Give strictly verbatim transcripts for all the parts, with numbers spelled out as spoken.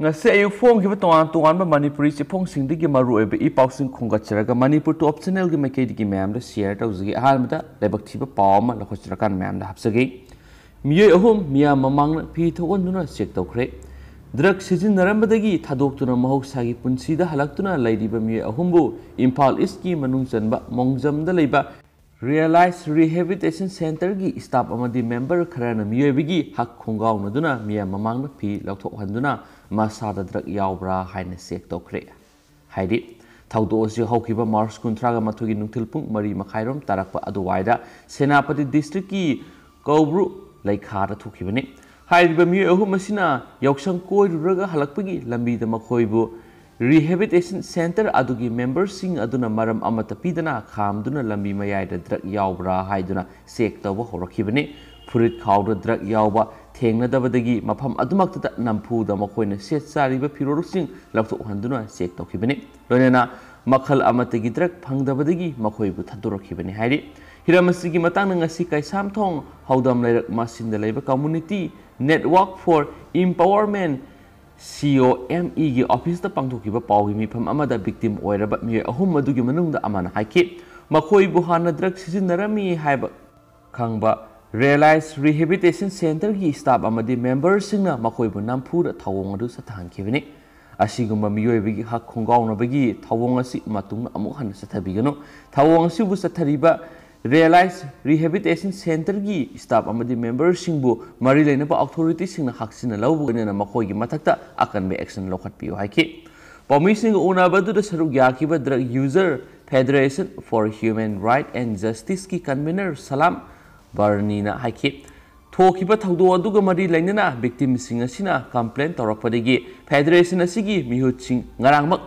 ꯉꯁꯤ ꯑꯌꯨꯛ ꯐꯣꯡꯈꯤꯕ ꯇꯣꯉꯥꯟ ꯇꯣꯉꯥꯟꯕ ꯃꯅꯤꯄꯨꯔꯤ ꯆꯦꯐꯣꯡꯁꯤꯡꯗꯒꯤ ꯃꯔꯨꯑꯣꯏꯕ ꯏ ꯄꯥꯎꯁꯤꯡ ꯈꯣꯝꯒꯠꯆꯔꯒ ꯃꯅꯤꯄꯨꯔ ꯇꯣꯞ ꯆꯦꯅꯦꯜꯒꯤ ꯃꯥꯏꯀꯩꯗꯒꯤ ꯃꯌꯥꯝꯗ ꯁꯤꯌꯔ ꯇꯧꯖꯒꯦ꯫ ꯑꯍꯥꯟꯕꯗ ꯂꯥꯏꯕꯛ ꯊꯤꯕ ꯄꯥꯎ ꯑꯃ ꯂꯧꯈꯠꯆꯔꯀꯥꯟꯗ ꯃꯌꯥꯝꯗ ꯍꯥꯞꯆꯒꯦ꯫ ꯃꯤꯑꯣꯏ ꯑꯍꯨꯝ ꯃꯤꯌꯥꯝ ꯃꯃꯥꯡꯗ ꯐꯤ ꯊꯣꯛꯍꯟꯗꯨꯅ ꯆꯦꯛ ꯇꯧꯈ꯭ꯔꯦ꯫ ꯗ꯭ꯔꯒ ꯁꯤꯖꯤꯟꯅꯔꯝꯕꯗꯒꯤ ꯊꯥꯗꯣꯛꯇꯨꯅ ꯃꯍꯧꯁꯥꯒꯤ ꯄꯨꯟꯁꯤꯗ ꯍꯜꯂꯛꯇꯨꯅ ꯂꯩꯔꯤꯕ ꯃꯤꯑꯣꯏ ꯑꯍꯨꯝꯕꯨ ꯏꯝꯐꯥꯜ ꯏꯁꯀꯤ ꯃꯅꯨꯡ ꯆꯟꯕ ꯃꯣꯡꯖꯝꯗ ꯂꯩꯕ ꯔꯤꯌꯦꯂꯥꯏꯖ ꯔꯤꯍꯦꯕꯤꯂꯤꯇꯦꯁꯟ ꯁꯦꯟꯇꯔꯒꯤ ꯁ꯭ꯇꯥꯐ ꯑꯃꯗꯤ ꯃꯦꯝꯕꯔ ꯈꯔꯅ ꯃꯤꯑꯣꯏꯕꯒꯤ ꯍꯛ ꯈꯣꯡꯒꯥꯎꯅꯗꯨꯅ ꯃꯤꯌꯥꯝ ꯃꯃꯥꯡꯗ ꯐꯤ ꯂꯧꯊꯣꯛꯍꯟꯗꯨꯅ ꯃꯁꯥꯗ ꯗ꯭ꯔꯒ ꯌꯥꯎꯕ꯭ꯔꯥ ꯍꯥꯏꯅ ꯆꯦꯛ ꯇꯧꯈ꯭ꯔꯦ꯫ ꯍꯥꯏꯔꯤ꯫ ꯊꯧꯗꯣꯛ ꯑꯁꯤ ꯍꯧꯈꯤꯕ ꯃꯥꯔꯆ ꯀꯨꯟꯊ꯭ꯔꯥꯒ ꯃꯥꯊꯣꯏꯒꯤ ꯅꯨꯡꯊꯤꯜ ꯄꯨꯡ ꯃꯔꯤ ꯃꯈꯥꯏꯔꯣꯝ ꯇꯥꯔꯛꯄ ꯑꯗꯨꯋꯥꯏꯗ ꯁꯦꯅꯥꯄꯇꯤ ꯗꯤꯁꯇ꯭ꯔꯤꯛꯀꯤ ꯀꯧꯕ꯭ꯔꯨ ꯂꯩꯈꯥꯗ ꯊꯣꯛꯈꯤꯕꯅꯤ꯫ ꯍꯥꯏꯔꯤꯕ ꯃꯤꯑꯣꯏ ꯑꯍꯨꯝ ꯑꯁꯤꯅ ꯌꯥꯎꯁꯪ ꯀꯣꯏꯔꯨꯔꯒ ꯍꯜꯂꯛꯄꯒꯤ ꯂꯝꯕꯤꯗ ꯃꯈꯣꯏꯕꯨ ꯔꯤꯍꯦꯕꯤꯂꯤꯇꯦꯁꯟ ꯁꯦꯟꯇꯔ ꯑꯗꯨꯒꯤ ꯃꯦꯝꯕꯔꯁꯤꯡ ꯑꯗꯨꯅ ꯃꯔꯝ ꯑꯃꯠꯇ ꯄꯤꯗꯅ ꯈꯥꯝꯗꯨꯅ ꯂꯝꯕꯤ ꯃꯌꯥꯏꯗ ꯗ꯭ꯔꯒ ꯌꯥꯎꯕ꯭ꯔꯥ ꯍꯥꯏꯗꯨꯅ ꯆꯦꯛ ꯇꯧꯕ ꯍꯧꯔꯛꯈꯤꯕꯅꯤ꯫ ꯐꯨꯔꯤꯠ ꯈꯥꯎꯗ ꯗ꯭ꯔꯒ ꯌꯥꯎꯕ ꯊꯦꯡꯅꯗꯕꯗꯒꯤ ꯃꯐꯝ ꯑꯗꯨꯃꯛꯇꯗ ꯅꯝꯐꯨꯗ ꯃꯈꯣꯏꯅ ꯁꯦꯠ ꯆꯥꯔꯤꯕ ꯐꯤꯔꯣꯜꯁꯤꯡ ꯂꯧꯊꯣꯛꯍꯟꯗꯨꯅ ꯆꯦꯛ ꯇꯧꯈꯤꯕꯅꯤ꯫ ꯂꯣꯏꯅꯅ ꯃꯈꯜ ꯑꯃꯠꯇꯒꯤ ꯗ꯭ꯔꯒ ꯐꯪꯗꯕꯗꯒꯤ ꯃꯈꯣꯏꯕꯨ ꯊꯥꯗꯣꯔꯛꯈꯤꯕꯅꯤ ꯍꯥꯏꯔꯤ꯫ ꯍꯤꯔꯝ ꯑꯁꯤꯒꯤ ꯃꯇꯥꯡꯗ ꯉꯁꯤ ꯀꯩꯁꯥꯝꯊꯣꯡ ꯍꯧꯗꯝ ꯂꯩꯔꯛ ꯃꯁꯤꯡꯗ ꯂꯩꯕ Community Network for Empowerment, ꯁꯤ ꯑꯣ ꯑꯦꯝ ꯏꯒꯤ ꯑꯣꯐꯤꯁꯇ ꯄꯥꯡꯊꯣꯛꯈꯤꯕ ꯄꯥꯎꯒꯤ ꯃꯤꯐꯝ ꯑꯃꯗ ꯚꯤꯛꯇꯤꯝ ꯑꯣꯏꯔꯕ ꯃꯤꯑꯣꯏ ꯑꯍꯨꯝ ꯑꯗꯨꯒꯤ ꯃꯅꯨꯡꯗ ꯑꯃꯅ ꯍꯥꯏꯈꯤ, ꯃꯈꯣꯏꯕꯨ ꯍꯥꯟꯅ ꯗ꯭ꯔꯒ ꯁꯤꯖꯤꯟꯅꯔꯝꯃꯤ ꯍꯥꯏꯕ ꯈꯪꯕ ꯔꯤꯌꯦꯂꯥꯏꯖ ꯔꯤꯍꯦꯕꯤꯂꯤꯇꯦꯁꯟ ꯁꯦꯟꯇꯔꯒꯤ ꯁ꯭ꯇꯥꯐ ꯑꯃꯗꯤ ꯃꯦꯝꯕꯔꯁꯤꯡꯅ ꯃꯈꯣꯏꯕꯨ ꯅꯝꯐꯨꯗ ꯊꯧꯑꯣꯡ ꯑꯗꯨ ꯆꯠꯊꯍꯟꯈꯤꯕꯅꯤ꯫ ꯑꯁꯤꯒꯨꯝꯕ ꯃꯤꯑꯣꯏꯕꯒꯤ ꯍꯛ ꯈꯣꯡꯒꯥꯎꯅꯕꯒꯤ ꯊꯧꯑꯣꯡ ꯑꯁꯤ ꯃꯇꯨꯡꯗ ꯑꯃꯨꯛ ꯍꯟꯅ ꯆꯠꯊꯕꯤꯒꯅꯨ꯫ ꯊꯧꯑꯣꯡ ꯑꯁꯤꯕꯨ ꯆꯠꯊꯔꯤꯕ ꯔꯤꯌꯦꯂꯥꯏꯖ ꯔꯤꯍꯦꯕꯤꯂꯤꯇꯦꯁꯟ ꯁꯦꯟꯇꯔꯒꯤ ꯁ꯭ꯇꯥꯐ ꯑꯃꯗꯤ ꯃꯦꯝꯕꯔꯁꯤꯡꯕꯨ ꯃꯔꯤ ꯂꯩꯅꯕ ꯑꯣꯊꯣꯔꯤꯇꯤꯁꯤꯡꯅ ꯍꯛꯆꯤꯟꯅ ꯂꯧꯕꯒ ꯂꯣꯏꯅꯅ ꯃꯈꯣꯏꯒꯤ ꯃꯊꯛꯇ ꯑꯀꯟꯕ ꯑꯦꯛꯁꯟ ꯂꯧꯈꯠꯄꯤꯌꯨ ꯍꯥꯏꯈꯤ꯫ ꯄꯥꯎꯃꯤꯁꯤꯡꯒ ꯎꯅꯕ ꯑꯗꯨꯗ ꯁꯔꯨꯛ ꯌꯥꯈꯤꯕ drug user federation for human right and ꯖꯁꯇꯤꯁꯀꯤ ꯀꯟꯚꯤꯅꯔ ꯁꯂꯥꯝ ꯕꯔꯅꯤꯅ ꯍꯥꯏꯈꯤ, ꯊꯣꯛꯈꯤꯕ ꯊꯧꯗꯣꯛ ꯑꯗꯨꯒ ꯃꯔꯤ ꯂꯩꯅꯅ ꯚꯤꯛꯇꯤꯝꯁꯤꯡ ꯑꯁꯤꯅ ꯀꯝꯄ꯭ꯂꯦꯟ ꯇꯧꯔꯛꯄꯗꯒꯤ ꯐꯦꯗꯔꯦꯁꯟ ꯑꯁꯤꯒꯤ ꯃꯤꯍꯨꯠꯁꯤꯡ ꯉꯔꯥꯡꯃꯛ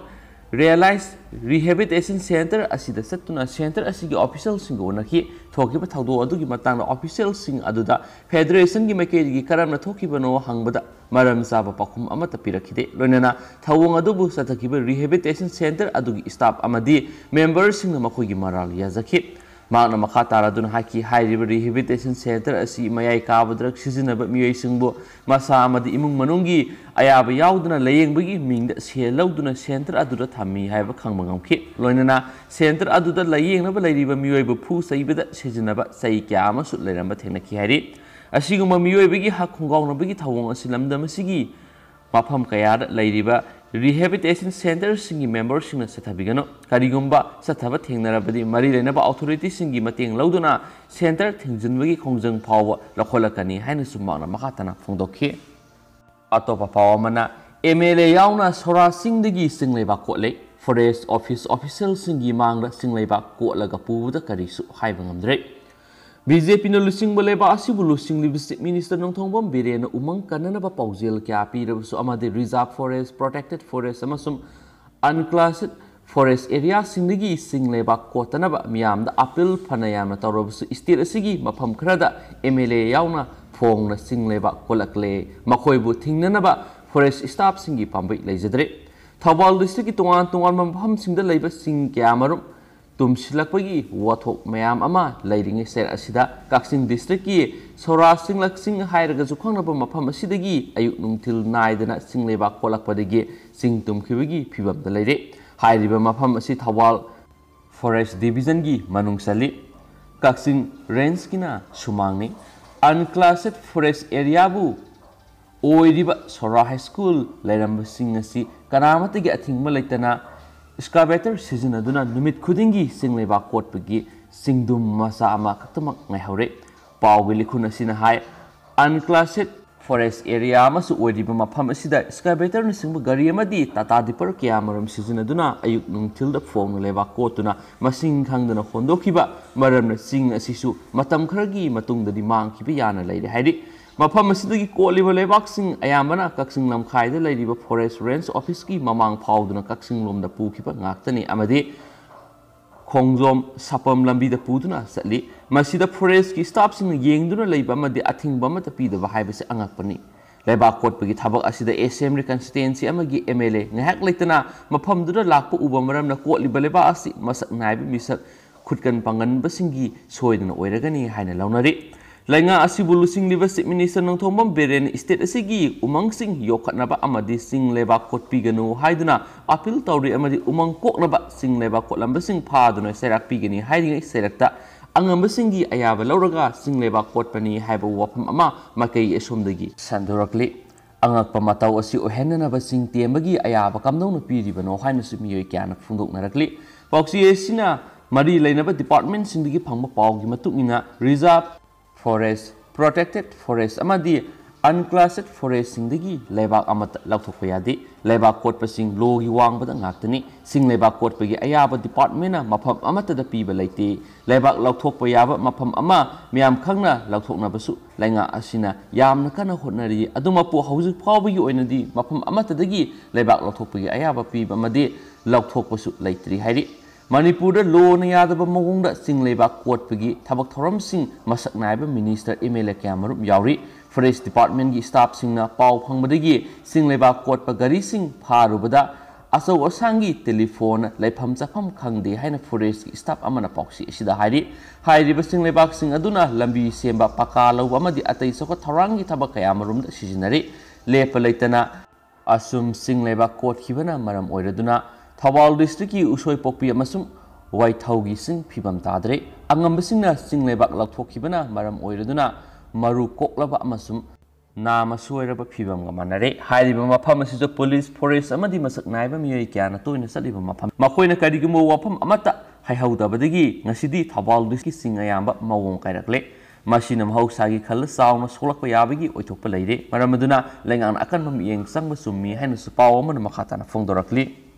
ꯔꯤꯌꯦꯂꯥꯏꯖ ꯔꯤꯍꯦꯕꯤꯂꯤꯇꯦꯁꯟ ꯁꯦꯟꯇꯔ ꯑꯁꯤꯗ ꯆꯠꯇꯨꯅ ꯁꯦꯟꯇꯔ ꯑꯁꯤꯒꯤ ꯑꯣꯐꯤꯁꯤꯌꯦꯜꯁꯤꯡꯒ ꯎꯅꯈꯤ꯫ ꯊꯣꯛꯈꯤꯕ ꯊꯧꯗꯣꯛ ꯑꯗꯨꯒꯤ ꯃꯇꯥꯡꯗ ꯑꯣꯐꯤꯁꯤꯌꯦꯜꯁꯤꯡ ꯑꯗꯨꯗ ꯐꯦꯗꯔꯦꯁꯟꯒꯤ ꯃꯥꯏꯀꯩꯗꯒꯤ ꯀꯔꯝꯅ ꯊꯣꯛꯈꯤꯕꯅꯣ ꯍꯪꯕꯗ ꯃꯔꯝ ꯆꯥꯕ ꯄꯥꯎꯈꯨꯝ ꯑꯃꯠꯇ ꯄꯤꯔꯛꯈꯤꯗꯦ꯫ ꯂꯣꯏꯅꯅ ꯊꯧꯑꯣꯡ ꯑꯗꯨꯕꯨ ꯆꯠꯊꯈꯤꯕ ꯔꯤꯍꯦꯕꯤꯂꯤꯇꯦꯁꯟ ꯁꯦꯟꯇꯔ ꯑꯗꯨꯒꯤ ꯁ꯭ꯇꯥꯐ ꯑꯃꯗꯤ ꯃꯦꯝꯕꯔꯁꯤꯡꯅ ꯃꯈꯣꯏꯒꯤ ꯃꯔꯥꯜ ꯌꯥꯖꯈꯤ꯫ ꯃꯍꯥꯛꯅ ꯃꯈꯥ ꯇꯥꯔꯗꯨꯅ ꯍꯥꯏꯈꯤ, ꯍꯥꯏꯔꯤꯕ rehabilitation centre ꯑꯁꯤ ꯃꯌꯥꯏ ꯀꯥꯕ drug ꯁꯤꯖꯤꯟꯅꯕ ꯃꯤꯑꯣꯏꯁꯤꯡꯕꯨ ꯃꯁꯥ ꯑꯃꯗꯤ ꯏꯃꯨꯡ ꯃꯅꯨꯡꯒꯤ ꯑꯌꯥꯕ ꯌꯥꯎꯗꯅ ꯂꯥꯌꯦꯡꯕꯒꯤ ꯃꯤꯡꯗ ꯁꯦꯜ ꯂꯧꯗꯨꯅ centre ꯑꯗꯨꯗ ꯊꯝꯃꯤ ꯍꯥꯏꯕ ꯈꯪꯕ ꯉꯝꯈꯤ꯫ ꯂꯣꯏꯅꯅ centre ꯑꯗꯨꯗ ꯂꯥꯌꯦꯡꯅꯕ ꯂꯩꯔꯤꯕ ꯃꯤꯑꯣꯏꯕꯨ ꯐꯨ ꯆꯩꯕꯗ ꯁꯤꯖꯤꯟꯅꯕ ꯆꯩ ꯀꯌꯥ ꯑꯃꯁꯨ ꯂꯩꯔꯝꯕ ꯊꯦꯡꯅꯈꯤ ꯍꯥꯏꯔꯤ꯫ ꯑꯁꯤꯒꯨꯝꯕ ꯃꯤꯑꯣꯏꯕꯒꯤ ꯍꯛ ꯈꯣꯡꯒꯥꯎꯅꯕꯒꯤ ꯊꯧꯑꯣꯡ ꯑꯁꯤ ꯂꯝꯗꯝ ꯑꯁꯤꯒꯤ ꯃꯐꯝ ꯀꯌꯥꯗ ꯂꯩꯔꯤꯕ rehabilitation centreꯁꯤꯡꯒꯤ memberꯁꯤꯡꯅ ꯆꯠꯊꯕꯤꯒꯅꯨ꯫ ꯀꯔꯤꯒꯨꯝꯕ ꯆꯠꯊꯕ ꯊꯦꯡꯅꯔꯕꯗꯤ ꯃꯔꯤ ꯂꯩꯅꯕ authorityꯁꯤꯡꯒꯤ ꯃꯇꯦꯡ ꯂꯧꯗꯨꯅ centre ꯊꯤꯡꯖꯤꯟꯕꯒꯤ ꯈꯣꯡꯖꯪ ꯐꯥꯎꯕ ꯂꯧꯈꯠꯂꯛꯀꯅꯤ ꯍꯥꯏꯅꯁꯨ ꯃꯍꯥꯛꯅ ꯃꯈꯥ ꯇꯥꯅ ꯐꯣꯡꯗꯣꯛꯈꯤ꯫ ꯑꯇꯣꯞꯄ ꯄꯥꯎ ꯑꯃꯅ, MLA ꯌꯥꯎꯅ ꯁꯣꯔꯥ ꯆꯤꯡꯗꯒꯤ ꯆꯤꯡ ꯂꯩꯕꯥꯛ ꯀꯣꯠꯂꯦ꯫ Forest office officialꯁꯤꯡꯒꯤ ꯃꯥꯡꯗ ꯆꯤꯡ ꯂꯩꯕꯥꯛ ꯀꯣꯠꯂꯒ ꯄꯨꯕꯗ ꯀꯔꯤꯁꯨ ꯍꯥꯏꯕ ꯉꯝꯗ꯭ꯔꯦ꯫ BJPꯅ ꯂꯨꯆꯤꯡꯕ ꯂꯩꯕꯥꯛ ꯑꯁꯤꯕꯨ ꯂꯨꯆꯤꯡꯂꯤꯕ Chief Minister ꯅꯣꯡꯊꯣꯝꯕꯝ ꯕꯤꯔꯦꯟꯅ ꯎꯃꯪ ꯀꯟꯅꯅꯕ ꯄꯥꯎꯖꯦꯜ ꯀꯌꯥ ꯄꯤꯔꯕꯁꯨ ꯑꯃꯗꯤ reserve forest, protected forest ꯑꯃꯁꯨꯡ unclassed forest areaꯁꯤꯡꯗꯒꯤ ꯆꯤꯡ ꯂꯩꯕꯥꯛ ꯀꯣꯠꯇꯅꯕ ꯃꯤꯌꯥꯝꯗ appeal ꯐꯅ ꯌꯥꯝꯅ ꯇꯧꯔꯕꯁꯨ state ꯑꯁꯤꯒꯤ ꯃꯐꯝ ꯈꯔꯗ MLA ꯌꯥꯎꯅ ꯐꯣꯡꯅ ꯆꯤꯡ ꯂꯩꯕꯥꯛ ꯀꯣꯠꯂꯛꯂꯦ꯫ ꯃꯈꯣꯏꯕꯨ ꯊꯤꯡꯅꯅꯕ forest staffꯁꯤꯡꯒꯤ ꯄꯥꯝꯕꯩ ꯂꯩꯖꯗ꯭ꯔꯦ꯫ ꯊꯧꯕꯥꯜ districtꯀꯤ ꯇꯣꯉꯥꯟ ꯇꯣꯉꯥꯟꯕ ꯃꯐꯝꯁꯤꯡꯗ ꯂꯩꯕ ꯆꯤꯡ ꯀꯌꯥꯃꯔꯨꯝ ꯇꯨꯝꯁꯤꯜꯂꯛꯄꯒꯤ ꯋꯥꯊꯣꯛ ꯃꯌꯥꯝ ꯑꯃ ꯂꯩꯔꯤꯉꯩ ꯁꯔ ꯑꯁꯤꯗ ꯀꯛꯆꯤꯡ districtꯀꯤ ꯁꯣꯔꯥ ꯆꯤꯡꯂꯛ ꯆꯤꯡ ꯍꯥꯏꯔꯒꯁꯨ ꯈꯪꯅꯕ ꯃꯐꯝ ꯑꯁꯤꯗꯒꯤ ꯑꯌꯨꯛ ꯅꯨꯡꯊꯤꯜ ꯅꯥꯏꯗꯅ ꯆꯤꯡ ꯂꯩꯕꯥꯛ ꯀꯣꯠꯂꯛꯄꯗꯒꯤ ꯆꯤꯡ ꯇꯨꯝꯈꯤꯕꯒꯤ ꯐꯤꯕꯝꯗ ꯂꯩꯔꯦ꯫ ꯍꯥꯏꯔꯤꯕ ꯃꯐꯝ ꯑꯁꯤ ꯊꯧꯕꯥꯜ forest divisionꯒꯤ ꯃꯅꯨꯡ ꯆꯜꯂꯤ꯫ ꯀꯛꯆꯤꯡ rangeꯀꯤꯅ ꯁꯨꯃꯥꯡꯅꯤ꯫ Unclassed forest areaꯕꯨ ꯑꯣꯏꯔꯤꯕ ꯁꯣꯔꯥ high school ꯂꯩꯔꯝꯕꯁꯤꯡ ꯑꯁꯤ ꯀꯅꯥꯃꯠꯇꯒꯤ ꯑꯊꯤꯡꯕ ꯂꯩꯇꯅ excavator ꯁꯤꯖꯤꯟꯅꯗꯨꯅ ꯅꯨꯃꯤꯠ ꯈꯨꯗꯤꯡꯒꯤ ꯆꯤꯡ ꯂꯩꯕꯥꯛ ꯀꯣꯠꯄꯒꯤ ꯆꯤꯡꯗꯨꯝ ꯃꯆꯥ ꯑꯃꯈꯛꯇꯃꯛ ꯉꯥꯏꯍꯧꯔꯦ꯫ ꯄꯥꯎꯒꯤ ꯂꯤꯈꯨꯟ ꯑꯁꯤꯅ ꯍꯥꯏ, unclassed forest area ꯑꯃꯁꯨ ꯑꯣꯏꯔꯤꯕ ꯃꯐꯝ ꯑꯁꯤꯗ excavatorꯅꯆꯤꯡꯕ ꯒꯥꯔꯤ ꯑꯃꯗꯤ Tata Dipper ꯀꯌꯥꯃꯔꯨꯝ ꯁꯤꯖꯤꯟꯅꯗꯨꯅ ꯑꯌꯨꯛ ꯅꯨꯡꯊꯤꯜꯗ ꯐꯣꯡꯅ ꯂꯩꯕꯥꯛ ꯀꯣꯠꯇꯨꯅ ꯃꯁꯤꯡ ꯈꯪꯗꯅ ꯍꯣꯟꯗꯣꯛꯈꯤꯕ ꯃꯔꯝꯅ ꯆꯤꯡ ꯑꯁꯤꯁꯨ ꯃꯇꯝ ꯈꯔꯒꯤ ꯃꯇꯨꯡꯗꯗꯤ ꯃꯥꯡꯈꯤꯕ ꯌꯥꯅ ꯂꯩꯔꯦ ꯍꯥꯏꯔꯤ꯫ ꯃꯐꯝ ꯑꯁꯤꯗꯒꯤ ꯀꯣꯠꯂꯤꯕ ꯂꯩꯕꯥꯛꯁꯤꯡ ꯑꯌꯥꯝꯕꯅ ꯀꯛꯆꯤꯡ ꯂꯝꯈꯥꯏꯗ ꯂꯩꯔꯤꯕ forest range officeꯀꯤ ꯃꯃꯥꯡ ꯐꯥꯎꯗꯨꯅ ꯀꯛꯆꯤꯡ ꯂꯣꯝꯗ ꯄꯨꯈꯤꯕ ꯉꯥꯛꯇꯅꯤ ꯑꯃꯗꯤ ꯈꯣꯡꯖꯣꯝ ꯁꯥꯄꯝ ꯂꯝꯕꯤꯗ ꯄꯨꯗꯨꯅ ꯆꯠꯂꯤ꯫ ꯃꯁꯤꯗ forestꯀꯤ staffꯁꯤꯡꯅ ꯌꯦꯡꯗꯨꯅ ꯂꯩꯕ ꯑꯃꯗꯤ ꯑꯊꯤꯡꯕ ꯑꯃꯠꯇ ꯄꯤꯗꯕ ꯍꯥꯏꯕꯁꯤ ꯑꯉꯛꯄꯅꯤ꯫ ꯂꯩꯕꯥꯛ ꯀꯣꯠꯄꯒꯤ ꯊꯕꯛ ꯑꯁꯤꯗ assembly constituency ꯑꯃꯒꯤ MLA ꯉꯥꯏꯍꯥꯛ ꯂꯩꯇꯅ ꯃꯐꯝꯗꯨꯗ ꯂꯥꯛꯄ ꯎꯕ ꯃꯔꯝꯅ ꯀꯣꯠꯂꯤꯕ ꯂꯩꯕꯥꯛ ꯑꯁꯤ ꯃꯁꯛ ꯅꯥꯏꯕ ꯃꯤꯁꯛ ꯈꯨꯠꯀꯟ ꯄꯥꯡꯒꯟꯕꯁꯤꯡꯒꯤ ꯁꯣꯏꯗꯅ ꯑꯣꯏꯔꯒꯅꯤ ꯍꯥꯏꯅ ꯂꯧꯅꯔꯤ꯫ ꯂꯩꯉꯥꯛ ꯑꯁꯤꯕꯨ ꯂꯨꯆꯤꯡꯂꯤꯕ Chief Minister ꯅꯣꯡꯊꯣꯝꯕꯝ ꯕꯤꯔꯦꯟꯅ state ꯑꯁꯤꯒꯤ ꯎꯃꯪꯁꯤꯡ ꯌꯣꯛꯈꯠꯅꯕ ꯑꯃꯗꯤ ꯆꯤꯡ ꯂꯩꯕꯥꯛ ꯀꯣꯠꯄꯤꯒꯅꯨ ꯍꯥꯏꯗꯨꯅ appeal ꯇꯧꯔꯤ ꯑꯃꯗꯤ ꯎꯃꯪ ꯀꯣꯛꯅꯕ ꯆꯤꯡ ꯂꯩꯕꯥꯛ ꯀꯣꯠꯂꯝꯕꯁꯤꯡ ꯐꯥꯗꯨꯅ ꯆꯩꯔꯥꯛ ꯄꯤꯒꯅꯤ ꯍꯥꯏꯔꯤꯉꯩ ꯆꯩꯔꯛꯇ ꯑꯉꯝꯕꯁꯤꯡꯒꯤ ꯑꯌꯥꯕ ꯂꯧꯔꯒ ꯆꯤꯡ ꯂꯩꯕꯥꯛ ꯀꯣꯠꯄꯅꯤ ꯍꯥꯏꯕ ꯋꯥꯐꯝ ꯑꯃ ꯃꯥꯏꯀꯩ ꯑꯁꯣꯝꯗꯒꯤ ꯁꯟꯗꯣꯔꯛꯂꯤ꯫ ꯑꯉꯛꯄ ꯃꯇꯧ ꯑꯁꯤ ꯑꯣꯏꯍꯟꯅꯅꯕ ꯆꯤꯡ ꯇꯦꯝꯕꯒꯤ ꯑꯌꯥꯕ ꯀꯝꯗꯧꯅ ꯄꯤꯔꯤꯕꯅꯣ ꯍꯥꯏꯅꯁꯨ ꯃꯤꯑꯣꯏ ꯀꯌꯥꯅ ꯐꯣꯡꯗꯣꯛꯅꯔꯛꯂꯤ꯫ ꯄꯥꯎꯆꯦ ꯑꯁꯤꯅ ꯃꯔꯤ ꯂꯩꯅꯕ departmentꯁꯤꯡꯗꯒꯤ ꯐꯪꯕ ꯄꯥꯎꯒꯤ ꯃꯇꯨꯡ ꯏꯟꯅ, reserve forest, protected forest ꯑꯃꯗꯤ unclassed forestꯁꯤꯡꯗꯒꯤ ꯂꯩꯕꯥꯛ ꯑꯃꯠꯇ ꯂꯧꯊꯣꯛꯄ ꯌꯥꯗꯦ꯫ ꯂꯩꯕꯥꯛ ꯀꯣꯠꯄꯁꯤꯡ lawꯒꯤ ꯋꯥꯡꯃꯗ ꯉꯥꯛꯇꯅꯤ꯫ ꯆꯤꯡ ꯂꯩꯕꯥꯛ ꯀꯣꯠꯄꯒꯤ ꯑꯌꯥꯕ departmentꯅ ꯃꯐꯝ ꯑꯃꯠꯇꯗ ꯄꯤꯕ ꯂꯩꯇꯦ꯫ ꯂꯩꯕꯥꯛ ꯂꯧꯊꯣꯛꯄ ꯌꯥꯕ ꯃꯐꯝ ꯑꯃ ꯃꯤꯌꯥꯝ ꯈꯪꯅ ꯂꯧꯊꯣꯛꯅꯕꯁꯨ ꯂꯩꯉꯥꯛ ꯑꯁꯤꯅ ꯌꯥꯝꯅ ꯀꯟꯅ ꯍꯣꯠꯅꯔꯤ꯫ ꯑꯗꯨꯃꯛꯄꯨ ꯍꯧꯖꯤꯛ ꯐꯥꯎꯕꯒꯤ ꯑꯣꯏꯅꯗꯤ ꯃꯐꯝ ꯑꯃꯠꯇꯗꯒꯤ ꯂꯩꯕꯥꯛ ꯂꯧꯊꯣꯛꯄꯒꯤ ꯑꯌꯥꯕ ꯄꯤꯕ ꯑꯃꯗꯤ ꯂꯧꯊꯣꯛꯄꯁꯨ ꯂꯩꯇ꯭ꯔꯤ ꯍꯥꯏꯔꯤ꯫ ꯃꯅꯤꯄꯨꯔꯗ lawꯅ ꯌꯥꯗꯕ ꯃꯑꯣꯡꯗ ꯆꯤꯡ ꯂꯩꯕꯥꯛ ꯀꯣꯠꯄꯒꯤ ꯊꯕꯛ ꯊꯧꯔꯝꯁꯤꯡ ꯃꯁꯛ ꯅꯥꯏꯕ minister, MLA ꯀꯌꯥꯃꯔꯨꯝ ꯌꯥꯎꯔꯤ꯫ Forest departmentꯀꯤ staffꯁꯤꯡꯅ ꯄꯥꯎ ꯐꯪꯕꯗꯒꯤ ꯆꯤꯡ ꯂꯩꯕꯥꯛ ꯀꯣꯠꯄ ꯒꯥꯔꯤꯁꯤꯡ ꯐꯥꯔꯨꯕꯗ ꯑꯆꯧ ꯑꯁꯥꯡꯒꯤ telephone ꯂꯩꯐꯝ ꯆꯥꯐꯝ ꯈꯪꯗꯦ ꯍꯥꯏꯅ forestꯀꯤ staff ꯑꯃꯅ ꯄꯥꯎꯆꯦ ꯑꯁꯤꯗ ꯍꯥꯏꯔꯤ꯫ ꯍꯥꯏꯔꯤꯕ ꯆꯤꯡ ꯂꯩꯕꯥꯛꯁꯤꯡ ꯑꯗꯨꯅ ꯂꯝꯕꯤ ꯁꯦꯝꯕ, ꯄꯀꯥ ꯂꯧꯕ ꯑꯃꯗꯤ ꯑꯇꯩ ꯆꯥꯎꯈꯠ ꯊꯧꯔꯥꯡꯒꯤ ꯊꯕꯛ ꯀꯌꯥ ꯑꯃꯔꯣꯝꯗ ꯁꯤꯖꯤꯟꯅꯔꯤ꯫ ꯂꯦꯞꯄ ꯂꯩꯇꯅ ꯑꯁꯨꯝ ꯆꯤꯡ ꯂꯩꯕꯥꯛ ꯀꯣꯠꯈꯤꯕꯅ ꯃꯔꯝ ꯑꯣꯏꯔꯗꯨꯅ ꯊꯧꯕꯥꯜ districtꯀꯤ ꯎꯁꯣꯏꯄꯣꯛꯄꯤ ꯑꯃꯁꯨꯡ ꯋꯥꯏꯊꯧꯒꯤ ꯆꯤꯡ ꯐꯤꯕꯝ ꯇꯥꯗ꯭ꯔꯦ꯫ ꯑꯉꯝꯕꯁꯤꯡꯅ ꯆꯤꯡ ꯂꯩꯕꯥꯛ ꯂꯧꯊꯣꯛꯈꯤꯕꯅ ꯃꯔꯝ ꯑꯣꯏꯔꯗꯨꯅ ꯃꯔꯨ ꯀꯣꯛꯂꯕ ꯑꯃꯁꯨꯡ ꯅꯥꯃ ꯁꯣꯏꯔꯕ ꯐꯤꯕꯝꯒ ꯃꯥꯟꯅꯔꯦ꯫ ꯍꯥꯏꯔꯤꯕ ꯃꯐꯝ ꯑꯁꯤꯁꯨ police, forest ꯑꯃꯗꯤ ꯃꯁꯛ ꯅꯥꯏꯕ ꯃꯤꯑꯣꯏ ꯀꯌꯥꯅ ꯇꯣꯏꯅ ꯆꯠꯂꯤꯕ ꯃꯐꯝ꯫ ꯃꯈꯣꯏꯅ ꯀꯔꯤꯒꯨꯝꯕ ꯋꯥꯐꯝ ꯑꯃꯠꯇ ꯍꯥꯏꯍꯧꯗꯕꯗꯒꯤ ꯉꯁꯤꯗꯤ ꯊꯧꯕꯥꯜ districtꯀꯤ ꯆꯤꯡ ꯑꯌꯥꯝꯕ ꯃꯑꯣꯡ ꯀꯥꯏꯔꯛꯂꯦ꯫ ꯃꯁꯤꯅ ꯃꯍꯧꯁꯥꯒꯤ ꯈꯜꯗ ꯆꯥꯎꯅ ꯁꯣꯛꯂꯛꯄ ꯌꯥꯕꯒꯤ ꯑꯣꯏꯊꯣꯛꯄ ꯂꯩꯔꯦ꯫ ꯃꯔꯝ ꯑꯗꯨꯅ ꯂꯩꯉꯥꯛꯅ ꯑꯀꯟꯕ ꯃꯤꯠꯌꯦꯡ ꯆꯪꯕ ꯆꯨꯝꯃꯤ ꯍꯥꯏꯅꯁꯨ ꯄꯥꯎ ꯑꯃꯅ ꯃꯈꯥ ꯇꯥꯅ ꯐꯣꯡꯗꯣꯔꯛꯂꯤ꯫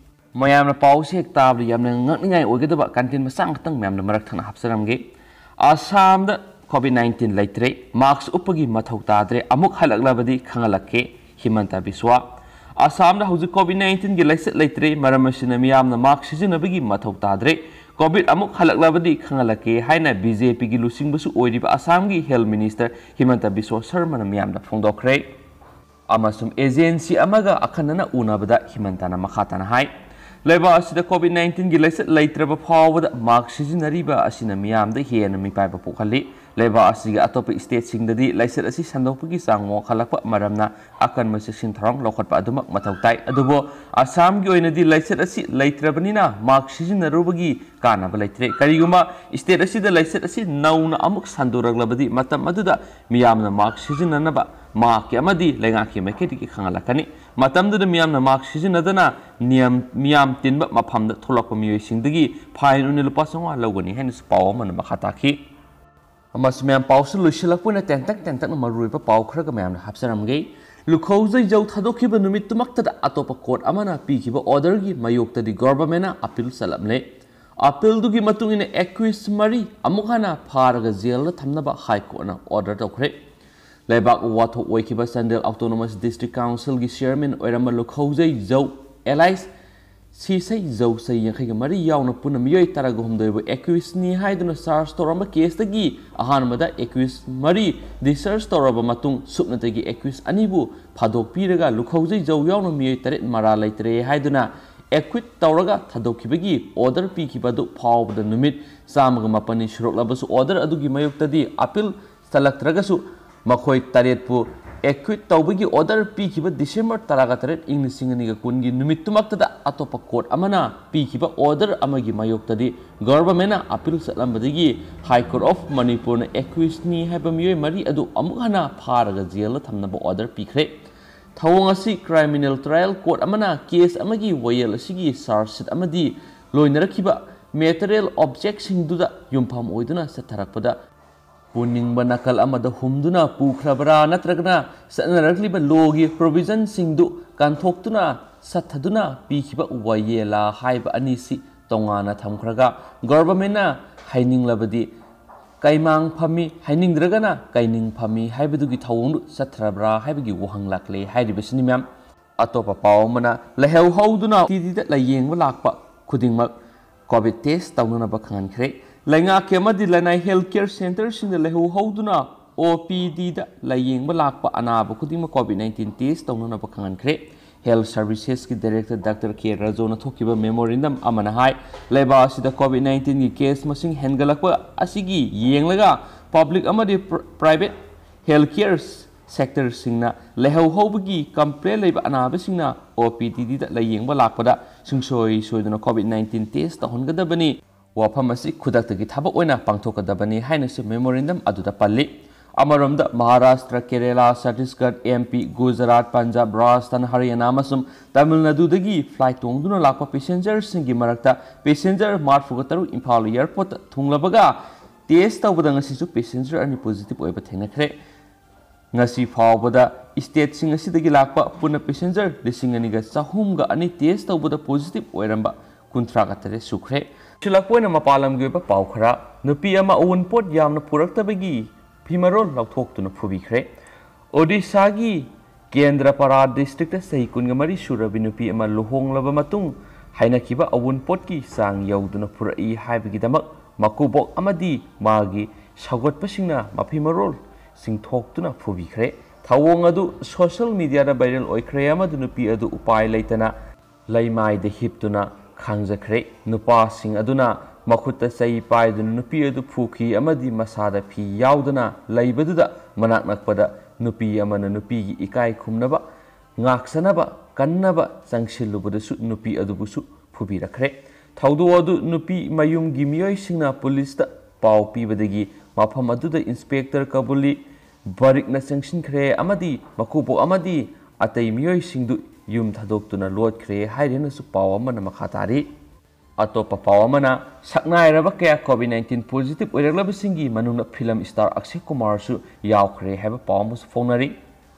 ꯃꯌꯥꯝꯅ ꯄꯥꯎꯁꯦ ꯍꯦꯛ ꯇꯥꯕꯗ ꯌꯥꯝꯅ ꯉꯛꯅꯤꯡꯉꯥꯏ ꯑꯣꯏꯒꯗꯕ content ꯃꯆꯥ ꯈꯛꯇꯪ ꯃꯌꯥꯝꯗ ꯃꯔꯛ ꯊꯠꯅ ꯍꯥꯞꯆꯔꯝꯒꯦ꯫ ꯑꯁꯥꯝꯗ COVID nineteen ꯂꯩꯇ꯭ꯔꯦ, mask ꯎꯞꯄꯒꯤ ꯃꯊꯧ ꯇꯥꯗ꯭ꯔꯦ, ꯑꯃꯨꯛ ꯍꯜꯂꯛꯂꯕꯗꯤ ꯈꯪꯍꯜꯂꯛꯀꯦ, ꯍꯤꯃꯟꯇ ꯕꯤꯁ꯭ꯋꯥ꯫ ꯑꯁꯥꯝꯗ ꯍꯧꯖꯤꯛ COVID nineteenꯒꯤ ꯂꯥꯏꯆꯠ ꯂꯩꯇ꯭ꯔꯦ, ꯃꯔꯝ ꯑꯁꯤꯅ ꯃꯤꯌꯥꯝꯅ mask ꯁꯤꯖꯤꯟꯅꯕꯒꯤ ꯃꯊꯧ ꯇꯥꯗ꯭ꯔꯦ꯫ COVID ꯑꯃꯨꯛ ꯍꯜꯂꯛꯂꯕꯗꯤ ꯈꯪꯍꯜꯂꯛꯀꯦ ꯍꯥꯏꯅ BJPꯒꯤ ꯂꯨꯆꯤꯡꯕꯁꯨ ꯑꯣꯏꯔꯤꯕ ꯑꯁꯥꯝꯒꯤ health minister ꯍꯤꯃꯟꯇ ꯕꯤꯁ꯭ꯋ ꯁꯔꯃꯅ ꯃꯤꯌꯥꯝꯗ ꯐꯣꯡꯗꯣꯛꯈ꯭ꯔꯦ꯫ ꯑꯃꯁꯨꯡ agency ꯑꯃꯒ ꯑꯈꯟꯅꯅ ꯎꯅꯕꯗ ꯍꯤꯃꯟꯇꯅ ꯃꯈꯥ ꯇꯥꯅ ꯍꯥꯏ, ꯂꯩꯕꯥꯛ ꯑꯁꯤꯗ COVID nineteen ꯒꯤ ꯂꯥꯏꯆꯠ ꯂꯩꯇ꯭ꯔꯕ ꯐꯥꯎꯕꯗ ꯃꯥꯛꯁ ꯁꯤꯖꯤꯟꯅꯔꯤꯕ ꯑꯁꯤꯅ ꯃꯤꯌꯥꯝꯗ ꯍꯦꯟꯅ ꯃꯤꯄꯥꯏꯕ ꯄꯣꯛꯍꯜꯂꯤ꯫ ꯂꯩꯕꯥꯛ ꯑꯁꯤꯒꯤ ꯑꯇꯣꯞꯄ ꯁ꯭ꯇꯦꯠꯁꯤꯡꯗꯗꯤ ꯂꯥꯏꯆꯠ ꯑꯁꯤ ꯁꯟꯗꯣꯛꯄꯒꯤ ꯆꯥꯡ ꯋꯥꯡꯈꯠꯂꯛꯄ ꯃꯔꯝꯅ ꯑꯀꯟꯕ ꯆꯦꯛꯁꯤꯟ ꯊꯧꯔꯥꯡ ꯂꯧꯈꯠꯄ ꯑꯗꯨꯃꯛ ꯃꯊꯧ ꯇꯥꯏ꯫ ꯑꯗꯨꯕꯨ ꯑꯁꯥꯝꯒꯤ ꯑꯣꯏꯅꯗꯤ ꯂꯥꯏꯆꯠ ꯑꯁꯤ ꯂꯩꯇ꯭ꯔꯕꯅꯤꯅ ꯃꯥꯛꯁ ꯁꯤꯖꯤꯟꯅꯔꯨꯕꯒꯤ ꯀꯥꯟꯅꯕ ꯂꯩꯇ꯭ꯔꯦ꯫ ꯀꯔꯤꯒꯨꯝꯕ ꯁ꯭ꯇꯦꯠ ꯑꯁꯤꯗ ꯂꯥꯏꯆꯠ ꯑꯁꯤ ꯅꯧꯅ ꯑꯃꯨꯛ ꯁꯟꯗꯣꯔꯛꯂꯕꯗꯤ ꯃꯇꯝ ꯑꯗꯨꯗ ꯃꯤꯌꯥꯝꯅ ꯃꯥꯛꯁ ꯁꯤꯖꯤꯟꯅꯅꯕ ꯃꯍꯥꯛꯀꯤ ꯑꯃꯗꯤ ꯂꯩꯉꯥꯛꯀꯤ ꯃꯥꯏꯀꯩꯗꯒꯤ ꯈꯪꯍꯜꯂꯛꯀꯅꯤ꯫ ꯃꯇꯝꯗꯨꯗ ꯃꯤꯌꯥꯝꯅ ꯃꯥꯛꯁ ꯁꯤꯖꯤꯟꯅꯗꯅ ꯅꯤꯌꯝ, ꯃꯤꯌꯥꯝ ꯇꯤꯟꯕ ꯃꯐꯝꯗ ꯊꯣꯛꯂꯛꯄ ꯃꯤꯑꯣꯏꯁꯤꯡꯗꯒꯤ ꯐꯥꯏꯟ ꯑꯣꯏꯅ ꯂꯨꯄꯥ ꯆꯥꯝꯃꯉꯥ ꯂꯧꯒꯅꯤ ꯍꯥꯏꯅꯁꯨ ꯄꯥꯎ ꯑꯃꯅ ꯃꯈꯥ ꯇꯥꯈꯤ꯫ ꯑꯃꯁꯨ ꯃꯌꯥꯝ ꯄꯥꯎꯁꯨ ꯂꯣꯏꯁꯤꯜꯂꯛꯄ ꯑꯣꯏꯅ ꯇꯦꯟꯇꯛ ꯇꯦꯟꯇꯛꯅ ꯃꯔꯨꯑꯣꯏꯕ ꯄꯥꯎ ꯈꯔꯒ ꯃꯌꯥꯝꯅ ꯍꯥꯞꯆꯔꯝꯒꯦ꯫ ꯂꯨꯈꯧꯖꯩ ꯖꯧ ꯊꯥꯗꯣꯛꯈꯤꯕ ꯅꯨꯃꯤꯠꯇꯨꯃꯛꯇꯗ ꯑꯇꯣꯞꯄ ꯀꯣꯔꯠ ꯑꯃꯅ ꯄꯤꯈꯤꯕ ꯑꯣꯔꯗꯔꯒꯤ ꯃꯥꯌꯣꯛꯇꯗꯤ ꯒꯣꯔꯕꯔꯃꯦꯟꯅ ꯑꯄꯤꯜ ꯆꯠꯂꯝꯂꯦ꯫ ꯑꯄꯤꯜꯗꯨꯒꯤ ꯃꯇꯨꯡ ꯏꯟꯅ ꯑꯦꯀ꯭ꯌꯨꯁ ꯃꯔꯤ ꯑꯃꯨꯛ ꯍꯟꯅ ꯐꯥꯔꯒ ꯖꯦꯜꯗ ꯊꯝꯅꯕ ꯍꯥꯏ ꯀꯣꯔꯠꯅ ꯑꯣꯔꯗꯔ ꯇꯧꯈ꯭ꯔꯦ꯫ ꯂꯩꯕꯥꯛ ꯋꯥꯊꯣꯛ ꯑꯣꯏꯈꯤꯕ ꯆꯥꯟꯗꯦꯜ ꯑꯣꯇꯣꯅꯣꯃꯁ ꯗꯤꯁꯇ꯭ꯔꯤꯛ ꯀꯥꯎꯟꯁꯤꯜꯒꯤ ꯆꯤꯌꯔꯃꯦꯟ ꯑꯣꯏꯔꯝꯕ ꯂꯨꯈꯧꯖꯩ ꯖꯧ ꯑꯦꯂꯥꯏꯁ ꯁꯤꯁꯩ ꯖꯧ ꯆꯍꯤ ꯌꯥꯡꯈꯩꯒ ꯃꯔꯤ ꯌꯥꯎꯅ ꯄꯨꯟꯅ ꯃꯤꯑꯣꯏ ꯇꯔꯥꯒ ꯍꯨꯝꯗꯣꯏꯕꯨ ꯑꯦꯀ꯭ꯌꯨꯁꯅꯤ ꯍꯥꯏꯗꯨꯅ ꯆꯥꯔꯖ ꯇꯧꯔꯝꯕ ꯀꯦꯁꯇꯒꯤ ꯑꯍꯥꯟꯕꯗ ꯑꯦꯀ꯭ꯌꯨꯁ ꯃꯔꯤ ꯗꯤꯁꯆꯥꯔꯖ ꯇꯧꯔꯕ ꯃꯇꯨꯡ ꯁꯨꯞꯅꯇꯒꯤ ꯑꯦꯀ꯭ꯌꯨꯁ ꯑꯅꯤꯕꯨ ꯐꯥꯗꯣꯛꯄꯤꯔꯒ ꯂꯨꯈꯧꯖꯩ ꯖꯧ ꯌꯥꯎꯅ ꯃꯤꯑꯣꯏ ꯇꯔꯦꯠ ꯃꯔꯥ ꯂꯩꯇ꯭ꯔꯦ ꯍꯥꯏꯗꯨꯅ ꯑꯦꯀ꯭ꯋꯤꯠ ꯇꯧꯔꯒ ꯊꯥꯗꯣꯛꯈꯤꯕꯒꯤ ꯑꯣꯔꯗꯔ ꯄꯤꯈꯤꯕ ꯑꯗꯨ ꯐꯥꯎꯕꯗ ꯅꯨꯃꯤꯠ ꯆꯥꯝꯃꯒ ꯃꯥꯄꯟꯅꯤ ꯁꯨꯔꯛꯂꯕꯁꯨ ꯑꯣꯔꯗꯔ ꯑꯗꯨꯒꯤ ꯃꯥꯌꯣꯛꯇꯗꯤ ꯑꯄꯤꯜ ꯆꯠꯂꯛꯇ꯭ꯔꯒꯁꯨ ꯃꯈꯣꯏ ꯇꯔꯦꯠꯄꯨ ꯑꯦꯀ꯭ꯋꯤꯠ ꯇꯧꯕꯒꯤ ꯑꯣꯔꯗꯔ ꯄꯤꯈꯤꯕ ꯗꯤꯁꯦꯝꯕꯔ ꯇꯔꯥꯒ ꯇꯔꯦꯠ ꯏꯪ ꯂꯤꯁꯤꯡ ꯑꯅꯤꯒ ꯀꯨꯟꯒꯤ ꯅꯨꯃꯤꯠꯇꯨꯃꯛꯇꯗ ꯑꯇꯣꯞꯄ ꯀꯣꯔꯠ ꯑꯃꯅ ꯄꯤꯈꯤꯕ ꯑꯣꯔꯗꯔ ꯑꯃꯒꯤ ꯃꯥꯌꯣꯛꯇꯗꯤ ꯒꯣꯔꯕꯔꯃꯦꯟꯅ ꯑꯄꯤꯜ ꯆꯠꯂꯝꯕꯗꯒꯤ ꯍꯥꯏ ꯀꯣꯔꯠ ꯑꯣꯐ ꯃꯅꯤꯄꯨꯔꯅ ꯑꯦꯀ꯭ꯌꯨꯁꯅꯤ ꯍꯥꯏꯕ ꯃꯤꯑꯣꯏ ꯃꯔꯤ ꯑꯗꯨ ꯑꯃꯨꯛ ꯍꯟꯅ ꯐꯥꯔꯒ ꯖꯦꯜꯗ ꯊꯝꯅꯕ ꯑꯣꯔꯗꯔ ꯄꯤꯈ꯭ꯔꯦ꯫ ꯊꯧꯑꯣꯡ ꯑꯁꯤ ꯀ꯭ꯔꯤꯃꯤꯅꯦꯜ ꯇ꯭ꯔꯥꯏꯌꯦꯜ ꯀꯣꯔꯠ ꯑꯃꯅ ꯀꯦꯁ ꯑꯃꯒꯤ ꯋꯥꯌꯦꯜ ꯑꯁꯤꯒꯤ ꯆꯥꯔꯖ ꯁꯤꯠ ꯑꯃꯗꯤ ꯂꯣꯏꯅꯔꯛꯈꯤꯕ ꯃꯦꯇꯔꯤꯌꯦꯜ ꯑꯣꯕꯖꯦꯛꯁꯤꯡꯗꯨꯗ ꯌꯨꯝꯐꯝ ꯑꯣꯏꯗꯨꯅ ꯆꯠꯊꯔꯛꯄꯗ ꯄꯨꯅꯤꯡꯕ ꯅꯥꯀꯜ ꯑꯃꯗ ꯍꯨꯝꯗꯨꯅ ꯄꯨꯈ꯭ꯔꯕ꯭ꯔꯥ ꯅꯠꯇ꯭ꯔꯒꯅ ꯆꯠꯅꯔꯛꯂꯤꯕ ꯂꯣꯒꯤ ꯄ꯭ꯔꯣꯚꯤꯖꯟꯁꯤꯡꯗꯨ ꯀꯥꯟꯊꯣꯛꯇꯨꯅ ꯆꯠꯊꯗꯨꯅ ꯄꯤꯈꯤꯕ ꯋꯥꯌꯦꯜꯂꯥ ꯍꯥꯏꯕ ꯑꯅꯤꯁꯤ ꯇꯣꯉꯥꯟꯅ ꯊꯝꯈ꯭ꯔꯒ ꯒꯣꯔꯕꯔꯃꯦꯟꯅ ꯍꯥꯏꯅꯤꯡꯂꯕꯗꯤ ꯀꯩꯃꯥꯡ ꯐꯝꯃꯤ, ꯍꯥꯏꯅꯤꯡꯗ꯭ꯔꯒꯅ ꯀꯩꯅꯤꯡ ꯐꯝꯃꯤ ꯍꯥꯏꯕꯗꯨꯒꯤ ꯊꯧꯑꯣꯡꯗꯨ ꯆꯠꯊꯔꯕ꯭ꯔꯥ ꯍꯥꯏꯕꯒꯤ ꯋꯥꯍꯪ ꯂꯥꯛꯂꯦ ꯍꯥꯏꯔꯤꯕꯁꯤꯅꯤ ꯃꯌꯥꯝ꯫ ꯑꯇꯣꯞꯄ ꯄꯥꯎ ꯑꯃꯅ ꯂꯩꯍꯧ ꯍꯧꯗꯨꯅ ꯇꯤꯗꯤꯗ ꯂꯥꯌꯦꯡꯕ ꯂꯥꯛꯄ ꯈꯨꯗꯤꯡꯃꯛ ꯀꯣꯚꯤꯗ ꯇꯦꯁ ꯇꯧꯅꯅꯕ ꯈꯪꯍꯟꯈ꯭ꯔꯦ꯫ ꯂꯩꯉꯥꯛꯀꯤ ꯑꯃꯗꯤ ꯂꯅꯥꯏ ꯍꯦꯜꯊ ꯀꯦꯌꯔ ꯁꯦꯟꯇꯔꯁꯤꯡꯗ ꯂꯩꯍꯧ ꯍꯧꯗꯨꯅ ꯑꯣ ꯄꯤ ꯗꯤꯗ ꯂꯥꯌꯦꯡꯕ ꯂꯥꯛꯄ ꯑꯅꯥꯕ ꯈꯨꯗꯤꯡꯃꯛ ꯀꯣꯚꯤꯗ ꯅꯥꯏꯟꯇꯤꯟ ꯇꯦꯁ ꯇꯧꯅꯅꯕ ꯈꯪꯍꯟꯈ꯭ꯔꯦ꯫ Health Servicesꯀꯤ Director Doctor K Rajoꯅ ꯊꯣꯛꯈꯤꯕ memorandum ꯑꯃꯅ ꯍꯥꯏ, ꯂꯩꯕꯥꯛ ꯑꯁꯤꯗ COVID nineteenꯒꯤ case ꯃꯁꯤꯡ ꯍꯦꯟꯒꯠꯂꯛꯄ ꯑꯁꯤꯒꯤ ꯌꯦꯡꯂꯒ public ꯑꯃꯗꯤ private health care sectorꯁꯤꯡꯅ ꯂꯩꯍꯧ ꯍꯧꯕꯒꯤ complaint ꯂꯩꯕ ꯑꯅꯥꯕꯁꯤꯡꯅ OPDꯗ ꯂꯥꯌꯦꯡꯕ ꯂꯥꯛꯄꯗ ꯁꯨꯡꯁꯣꯏ ꯁꯣꯏꯗꯅ COVID nineteen test ꯇꯧꯍꯟꯒꯗꯕꯅꯤ꯫ ꯋꯥꯐꯝ ꯑꯁꯤ ꯈꯨꯗꯛꯇꯒꯤ ꯊꯕꯛ ꯑꯣꯏꯅ ꯄꯥꯡꯊꯣꯛꯀꯗꯕꯅꯤ ꯍꯥꯏꯅꯁꯨ memorandum ꯑꯗꯨꯗ ꯄꯜꯂꯤ꯫ ꯑꯃꯔꯣꯝꯗ ꯃꯍꯥꯔꯥꯁꯇ꯭ꯔ, ꯀꯦꯔꯦꯂꯥ, ꯆꯇꯤꯁꯒꯔ, MP, ꯒꯨꯖꯔꯥꯠ, ꯄꯟꯖꯥꯕ, ꯔꯥꯖꯁꯊꯥꯟ, ꯍꯔꯤꯌꯥꯅꯥ ꯑꯃꯁꯨꯡ ꯇꯥꯃꯤꯜ ꯅꯥꯗꯨꯗꯒꯤ flight ꯇꯣꯡꯗꯨꯅ ꯂꯥꯛꯄ passengerꯁꯤꯡꯒꯤ ꯃꯔꯛꯇ passenger ꯃꯔꯤꯐꯨꯇꯔꯨꯛ ꯏꯝꯐꯥꯜ airportꯇ ꯊꯨꯡꯂꯕꯒ test ꯇꯧꯕꯗ ꯉꯁꯤꯁꯨ passenger ꯑꯅꯤ positive ꯑꯣꯏꯕ ꯊꯦꯡꯅꯈ꯭ꯔꯦ꯫ ꯉꯁꯤ ꯐꯥꯎꯕꯗ stateꯁꯤꯡ ꯑꯁꯤꯗꯒꯤ ꯂꯥꯛꯄ ꯄꯨꯟꯅ passenger ꯂꯤꯁꯤꯡ ꯑꯅꯤꯒ ꯆꯍꯨꯝꯒ ꯑꯅꯤ test ꯇꯧꯕꯗ positive ꯑꯣꯏꯔꯝꯕ ꯀꯨꯟꯊ꯭ꯔꯥꯒ ꯇꯔꯦꯠ ꯁꯨꯈ꯭ꯔꯦ꯫ ꯁꯤꯜꯂꯛꯄ ꯑꯣꯏꯅ ꯃꯄꯥꯟ ꯂꯝꯒꯤ ꯑꯣꯏꯕ ꯄꯥꯎ ꯈꯔ, ꯅꯨꯄꯤ ꯑꯃ ꯑꯋꯨꯟꯄꯣꯠ ꯌꯥꯝꯅ ꯄꯨꯔꯛꯇꯕꯒꯤ ꯐꯤꯃꯔꯣꯜ ꯂꯧꯊꯣꯛꯇꯨꯅ ꯐꯨꯕꯤꯈ꯭ꯔꯦ꯫ ꯑꯣꯗꯤꯁꯥꯒꯤ ꯀꯦꯟꯗ꯭ꯔꯄꯥꯔꯥ districtꯇ ꯆꯍꯤ ꯀꯨꯟꯒ ꯃꯔꯤ ꯁꯨꯔꯕꯤ ꯅꯨꯄꯤ ꯑꯃ ꯂꯨꯍꯣꯡꯂꯕ ꯃꯇꯨꯡ ꯍꯥꯏꯅꯈꯤꯕ ꯑꯋꯨꯟꯄꯣꯠꯀꯤ ꯆꯥꯡ ꯌꯧꯗꯨꯅ ꯄꯨꯔꯛꯏ ꯍꯥꯏꯕꯒꯤꯗꯃꯛ ꯃꯀꯨꯕꯣꯛ ꯑꯃꯗꯤ ꯃꯥꯒꯤ ꯁꯧꯒꯠꯄꯁꯤꯡꯅ ꯃꯐꯤ ꯃꯔꯣꯜ ꯆꯤꯡꯊꯣꯛꯇꯨꯅ ꯐꯨꯕꯤꯈ꯭ꯔꯦ꯫ ꯊꯧꯑꯣꯡ ꯑꯗꯨ social mediaꯗ viral ꯑꯣꯏꯈ꯭ꯔꯦ ꯑꯃꯗꯤ ꯅꯨꯄꯤ ꯑꯗꯨ ꯎꯄꯥꯏ ꯂꯩꯇꯅ ꯂꯩꯃꯥꯏꯗ ꯍꯤꯞꯇꯨꯅ ꯈꯥꯡꯖꯈ꯭ꯔꯦ꯫ ꯅꯨꯄꯥꯁꯤꯡ ꯑꯗꯨꯅ ꯃꯈꯨꯠꯇ ꯆꯩ ꯄꯥꯏꯗꯨꯅ ꯅꯨꯄꯤ ꯑꯗꯨ ꯐꯨꯈꯤ ꯑꯃꯗꯤ ꯃꯁꯥꯗ ꯐꯤ ꯌꯥꯎꯗꯅ ꯂꯩꯕꯗꯨꯗ ꯃꯅꯥꯛ ꯅꯛꯄꯗ ꯅꯨꯄꯤ ꯑꯃꯅ ꯅꯨꯄꯤꯒꯤ ꯏꯀꯥꯏ ꯈꯨꯝꯅꯕ, ꯉꯥꯛꯆꯅꯕ ꯀꯟꯅꯕ ꯆꯪꯁꯤꯜꯂꯨꯕꯗꯁꯨ ꯅꯨꯄꯤ ꯑꯗꯨꯕꯨꯁꯨ ꯐꯨꯕꯤꯔꯛꯈ꯭ꯔꯦ꯫ ꯊꯧꯗꯣꯛ ꯑꯗꯨ ꯅꯨꯄꯤ ꯃꯌꯨꯝꯒꯤ ꯃꯤꯑꯣꯏꯁꯤꯡꯅ ꯄꯨꯂꯤꯁꯇ ꯄꯥꯎ ꯄꯤꯕꯗꯒꯤ ꯃꯐꯝ ꯑꯗꯨꯗ ꯏꯟꯁꯄꯦꯛꯇꯔ ꯀꯕꯨꯂꯤ ꯕꯔꯤꯛꯅ ꯆꯪꯁꯤꯟꯈ꯭ꯔꯦ ꯑꯃꯗꯤ ꯃꯀꯨꯕꯣꯛ ꯑꯃꯗꯤ ꯑꯇꯩ ꯃꯤꯑꯣꯏꯁꯤꯡꯗꯨ ꯌꯨꯝ ꯊꯥꯗꯣꯛꯇꯨꯅ ꯂꯣꯠꯈ꯭ꯔꯦ ꯍꯥꯏꯔꯦꯅꯁꯨ ꯄꯥꯎ ꯑꯃꯅ ꯃꯈꯥ ꯇꯥꯔꯤ꯫ ꯑꯇꯣꯞꯄ ꯄꯥꯎ ꯑꯃꯅ, ꯁꯛꯅꯥꯏꯔꯕ ꯀꯌꯥ COVID nineteen positive ꯑꯣꯏꯔꯛꯂꯕꯁꯤꯡꯒꯤ ꯃꯅꯨꯡꯗ film star ꯑꯛꯁꯦ ꯀꯨꯃꯥꯔꯁꯨ ꯌꯥꯎꯈ꯭ꯔꯦ ꯍꯥꯏꯕ ꯄꯥꯎ ꯑꯃꯁꯨ ꯐꯣꯡꯅꯔꯤ꯫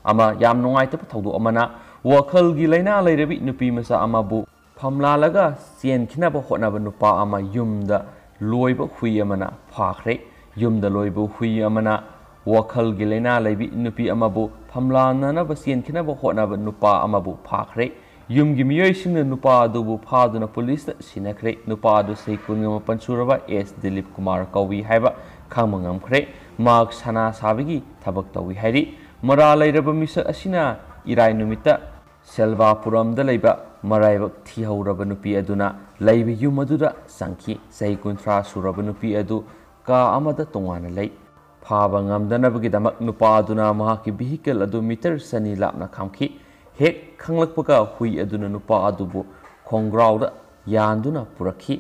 ꯑꯃ ꯌꯥꯝ ꯅꯨꯡꯉꯥꯏꯇꯕ ꯊꯧꯗꯣꯛ ꯑꯃꯅ, ꯋꯥꯈꯜꯒꯤ ꯂꯥꯏꯅꯥ ꯂꯩꯔꯕꯤ ꯅꯨꯄꯤ ꯃꯆꯥ ꯑꯃꯕꯨ ꯐꯝꯂꯥꯜꯂꯒ ꯆꯦꯟꯈꯤꯅꯕ ꯍꯣꯠꯅꯕ ꯅꯨꯄꯥ ꯑꯃ ꯌꯨꯝꯗ ꯂꯣꯏꯕ ꯍꯨꯏ ꯑꯃꯅ ꯐꯥꯈ꯭ꯔꯦ꯫ ꯌꯨꯝꯗ ꯂꯣꯏꯕ ꯍꯨꯏ ꯑꯃꯅ ꯋꯥꯈꯜꯒꯤ ꯂꯥꯏꯅꯥ ꯂꯩꯕꯤ ꯅꯨꯄꯤ ꯑꯃꯕꯨ ꯐꯝꯂꯥꯟꯅꯅꯕ ꯆꯦꯟꯈꯤꯅꯕ ꯍꯣꯠꯅꯕ ꯅꯨꯄꯥ ꯑꯃꯕꯨ ꯐꯥꯈ꯭ꯔꯦ꯫ ꯌꯨꯝꯒꯤ ꯃꯤꯑꯣꯏꯁꯤꯡꯅ ꯅꯨꯄꯥ ꯑꯗꯨꯕꯨ ꯐꯥꯗꯨꯅ ꯄꯨꯂꯤꯁꯇ ꯁꯤꯟꯅꯈ꯭ꯔꯦ꯫ ꯅꯨꯄꯥ ꯑꯗꯨ ꯆꯍꯤ ꯀꯨꯟꯒ ꯃꯥꯄꯟ ꯁꯨꯔꯕ ꯑꯦꯁ ꯗꯤꯂꯤꯞ ꯀꯨꯃꯥꯔ ꯀꯧꯏ ꯍꯥꯏꯕ ꯈꯪꯕ ꯉꯝꯈ꯭ꯔꯦ꯫ ꯃꯍꯥꯛ ꯁꯅꯥ ꯁꯥꯕꯒꯤ ꯊꯕꯛ ꯇꯧꯏ ꯍꯥꯏꯔꯤ꯫ ꯃꯔꯥꯜ ꯂꯩꯔꯕ ꯃꯤꯁꯛ ꯑꯁꯤꯅ ꯏꯔꯥꯏ ꯅꯨꯃꯤꯠꯇ ꯁꯦꯜꯕꯥꯄꯨꯔꯝꯗ ꯂꯩꯕ ꯃꯔꯥꯏꯕꯛ ꯊꯤꯍꯧꯔꯕ ꯅꯨꯄꯤ ꯑꯗꯨꯅ ꯂꯩꯕ ꯌꯨꯝ ꯑꯗꯨꯗ ꯆꯪꯈꯤ꯫ ꯆꯍꯤ ꯀꯨꯟꯊ꯭ꯔꯥ ꯁꯨꯔꯕ ꯅꯨꯄꯤ ꯑꯗꯨ ꯀꯥ ꯑꯃꯗ ꯇꯣꯉꯥꯟꯅ ꯂꯩ꯫ ꯐꯥꯕ ꯉꯝꯗꯅꯕꯒꯤꯗꯃꯛ ꯅꯨꯄꯥ ꯑꯗꯨꯅ ꯃꯍꯥꯛꯀꯤ vehicle ꯑꯗꯨ meter ꯆꯅꯤ ꯂꯥꯞꯅ ꯈꯥꯝꯈꯤ꯫ ꯍꯦꯛ ꯈꯪꯂꯛꯄꯒ ꯍꯨꯏ ꯑꯗꯨꯅ ꯅꯨꯄꯥ ꯑꯗꯨꯕꯨ ꯈꯣꯡꯒ꯭ꯔꯥꯎꯗ ꯌꯥꯟꯗꯨꯅ ꯄꯨꯔꯛꯈꯤ꯫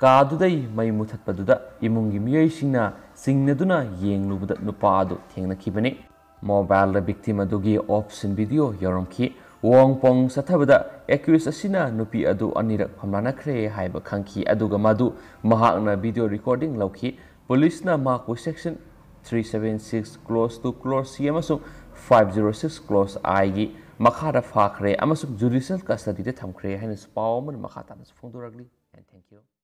ꯀꯥꯗꯨꯗꯩ ꯃꯩ ꯃꯨꯊꯠꯄꯗꯨꯗ ꯏꯃꯨꯡꯒꯤ ꯃꯤꯑꯣꯏꯁꯤꯡꯅ ꯆꯤꯡꯅꯗꯨꯅ ꯌꯦꯡꯂꯨꯕꯗ ꯅꯨꯄꯥ ꯑꯗꯨ ꯊꯦꯡꯅꯈꯤꯕꯅꯤ꯫ Mobile ꯗ victim ꯑꯗꯨꯒꯤ option video ꯌꯥꯎꯔꯝꯈꯤ꯫ ꯋꯣꯡ ꯄꯣꯡ ꯆꯠꯊꯕꯗ accused ꯑꯁꯤꯅ ꯅꯨꯄꯤ ꯑꯗꯨ ꯑꯅꯤꯔꯛ ꯐꯝꯂꯥꯅꯈ꯭ꯔꯦ ꯍꯥꯏꯕ ꯈꯪꯈꯤ, ꯑꯗꯨꯒ ꯃꯗꯨ ꯃꯍꯥꯛꯅ video recording ꯂꯧꯈꯤ꯫ ꯄꯨꯂꯤꯁꯅ ꯃꯍꯥꯛꯄꯨ section three seven six clause two clause C ꯑꯃꯁꯨꯡ five zero six clause I ꯒꯤ ꯃꯈꯥꯗ ꯐꯥꯈ꯭ꯔꯦ ꯑꯃꯁꯨꯡ judicial custody ꯗ ꯊꯝꯈ꯭ꯔꯦ ꯍꯥꯏꯅꯁꯨ ꯄꯥꯎ ꯑꯃꯅ ꯃꯈꯥ ꯇꯥꯅꯁꯨ ꯐꯣꯡꯗꯣꯔꯛꯂꯤ꯫ And thank you.